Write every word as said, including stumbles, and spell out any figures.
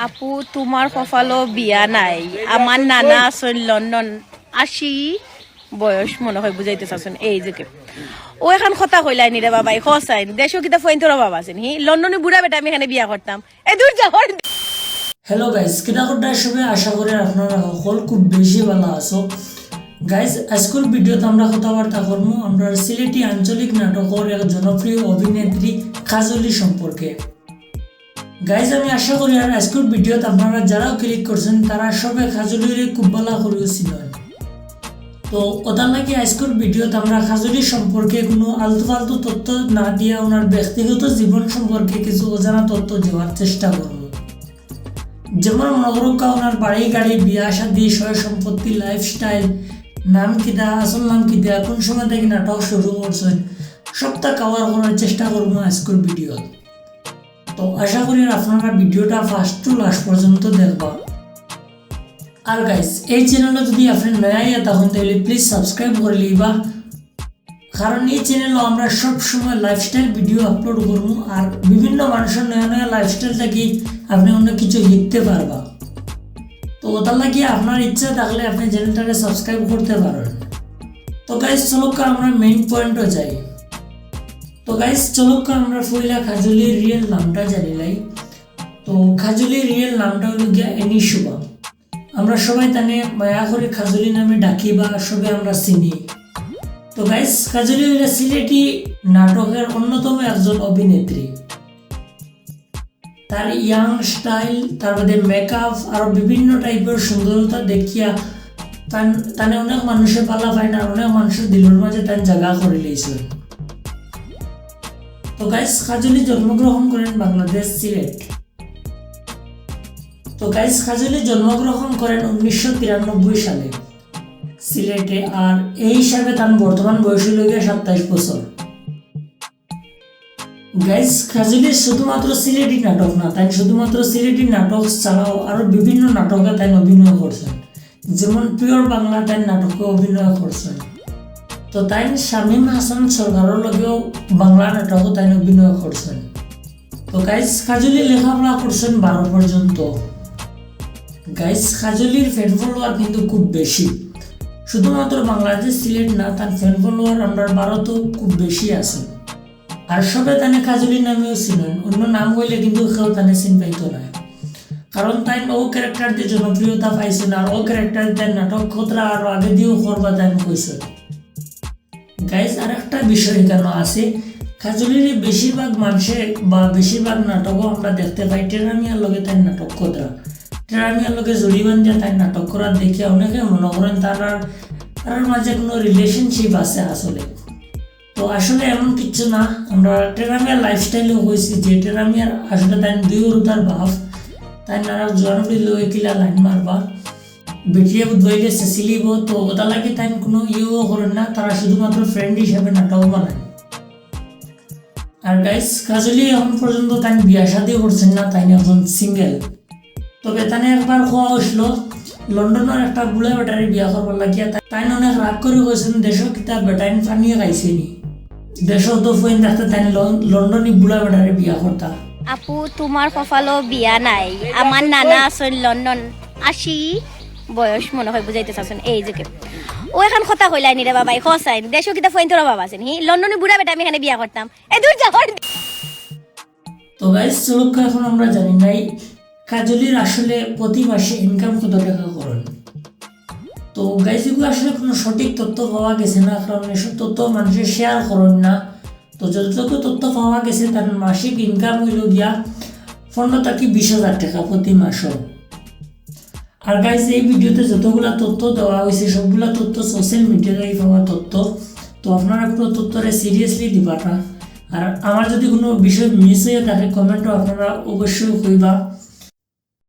আপু, তুমার কপালো বিয়া নাই। আমার নানা আছইন লন্ডন, আশি বয়স মনে অয়, বুঝাইতে চাইছইন, age gap। ও অখন কথা কইলায়নি রে বাবা, ই কছাইন, দেশো কিতা ফুয়াইন্তর অভাব আছেনি? হি, লন্ডনি বুড়া বেটা আমি কেনে বিয়া করতাম। এ দূর যা, হর। Hello guys, কিতা কররা সবে? আশা করি আপনারা হকল খুব বেশি ভালা আছো। Guys, আইজকুর ভিডিওত আমরা কথাবার্তা করমু আমরার সিলেটি আঞ্চলিক নাটকর এক জনপ্রিয় অভিনেত্রী কাজলি সম্পর্কে। Guys, আমি আশা করি আর আইজকুর ভিডিওত আপনারা যারাও click করছইন, তারা সবে কাজলিরে খুব ভালা করিও চিনইন। তো অতার লাগি আইজকুর ভিডিওত আমরা কাজলি সম্পর্কে কুনু আলতু ফালতু তথ্য না দিয়া ওনার ব্যক্তিগত জীবন সম্পর্কে কিছু অজানা তথ্য দেওয়ার চেষ্টা করমু। যেমন মনে করুক্কা ওনার বাড়ি গাড়ি, বিয়া শাদী, সয় সম্পত্তি, lifestyle, নাম কিতা, আসল নাম কিতা, কুন সময় থাকি নাটক শুরু করছইন, সবটা cover করার চেষ্টা করমু আইজকুর ভিডিওত। তো আশা করি আপনারা ভিডিওটা first to last পর্যন্ত দেখবা। আর guys, এই channel-ও যদি আপনে নয়া আইয়া থাকইন তাইলে please subscribe করি লইবা, কারণ এই channel-ও আমরা সব সময় lifestyle ভিডিও upload করমু, আর বিভিন্ন মানুষর নয়া নয়া lifestyle থাকি আপনে অনেক কিছু শিখতে পারবা। তো অতার লাগি আপনার ইচ্ছা থাকলে আপনে channel-টারে subscribe করতে পারইন। তো guys, চলুক্কা আমরা main point-ও যাই। তো guys, চলুক্কা আমরা পয়লা কাজলির real নামটা জানিলাই। তো কাজলির real নামটা অইলো গিয়া এনি শোভা। আমরা সবাই তানে মায়া করি কাজলি নামে ডাকি বা সবে আমরা চিনি। তো guys, কাজলি অইলা সিলেটি নাটকর অন্যতম একজন অভিনেত্রী। তার young style, তার বাদে makeup, আরো বিভিন্ন type-র সুন্দরতা দেখিয়া তান-, তানে অনেক মানুষে ভালা পাইন আর অনেক মানুষর দিলর মাঝে তান জাগা করি লইছইন। তো guys, কাজলি জন্মগ্রহণ করেন বাংলাদেশ, সিলেট। তো guys, কাজলি জন্মগ্রহণ করেন উনিশশো তিরানব্বই সালে সিলেটে, আর এই হিসাবে তান বর্তমান বয়স অইলো গিয়া সাতাইশ বছর। Guys, কাজলি শুধুমাত্র সিলেটি নাটক না, তাইন শুধুমাত্র সিলেটি নাটক ছাড়াও আরো বিভিন্ন নাটকে তাইন অভিনয় করছইন, যেমন পিওর বাংলা তাইন নাটকে অভিনয় করছইন। তো তাইন শামীম হাসান সরকারর লগেও বাংলা নাটকো তাইন অভিনয় করছইন। তো guys, কাজলি লেখাপড়া করছইন বারো পর্যন্ত। Guys, কাজলির fan follower কিন্তু খুব বেশি, শুধুমাত্র বাংলাদেশ সিলেট না, তান fan follower আমরার ভারতও খুব বেশি আছে। আর সবে তানে কাজলি নামেও চিনইন, অন্য নাম অইলে কিন্তু কেউ তানে চিন পাইতো নায়, কারণ তাইন ও character দি জনপ্রিয়তা পাইছইন, আর ও character দি তাইন নাটক কররা আর আগেদিও করবা তাইন কইছইন। Guys, আরেকটা বিষয় ইকানো আছে, কাজলিরে বেশিরভাগ মানষে বা বেশিরভাগ নাটকো আমরা দেখতে পাই টেরা মিয়ার লগে তাইন নাটক কররা। টেরা মিয়ার লগে জুড়ি বান্ধিয়া তাইন নাটক করার দেখিয়া অনেকে মনে করইন তারার, তারার মাঝে কুনু relationship আছে আসলে। তো আসলে এমন কিচ্ছু না, আমরা টেরা মিয়ার lifestyle-ও কইছি যে টেরা মিয়ার আসলে তাইন দুই হুরুতার বাফ, তাইন নারা জোয়ান ফুড়ির লগে কিলা line মারবা। বেটিয়ে বুধবাইলে সেসিলিব, তো অতার লাগি তাইন কুনু ইয়েও করইন না, তারা শুধুমাত্র friend হিসাবে নাটকও বানাইন। আর guys, কাজলি এখন পর্যন্ত তাইন বিয়া শাদী করছইন না, তাইন এখন single। তবে তানে একবার কওয়া অইছিল লন্ডনর একটা বুড়া বেটারে বিয়া করবার লাগিয়া, তা-, তাইন অনেক রাগ করি কইছইন, "দেশো কিতা বেটাইন পানিয়ে খাইছে নি?" দেশো তো ফুয়াইন থাকতে তাইন লন-, লন্ডনি বুড়া বেটারে বিয়া করতা। আপু, তুমার কপালো বিয়া নাই। আমার নানা আছইন লন্ডন, আশি বয়স মনে অয়, বুঝাইতে চাইছইন, age gap। ও অখন কথা কইলায়নি রে বাবা, ই কছাইন, দেশো কিতা ফুয়াইন্তর অভাব আছেনি? হি, লন্ডনি বুড়া বেটা আমি কেনে বিয়া করতাম। এ দূর যা, হর। তো guys, চলুক্কা এখন আমরা জানিলাই কাজলির আসলে প্রতি মাসে income কত টেকা করইন। তো guys, ইগু আসলে কুনু সঠিক তথ্য পাওয়া গেছে না, কারণ এসব তথ্য মানষে share করইন না। তো যতটুকু তথ্য পাওয়া গেছে, তার মাসিক income অইলো গিয়া পনেরো থাকি বিশ হাজার টেকা প্রতি মাসো। আর guys, এই ভিডিওতে যতগুলা তথ্য দেওয়া অইছে, সবগুলা তথ্য social media থাকি পাওয়া তথ্য। তো আপনারা কুনু তথ্যরে seriously দিবা না। আর আমার যদি কুনু বিষয় miss অইয়া থাকে, comment-ও আপনারা অবশ্যই কইবা।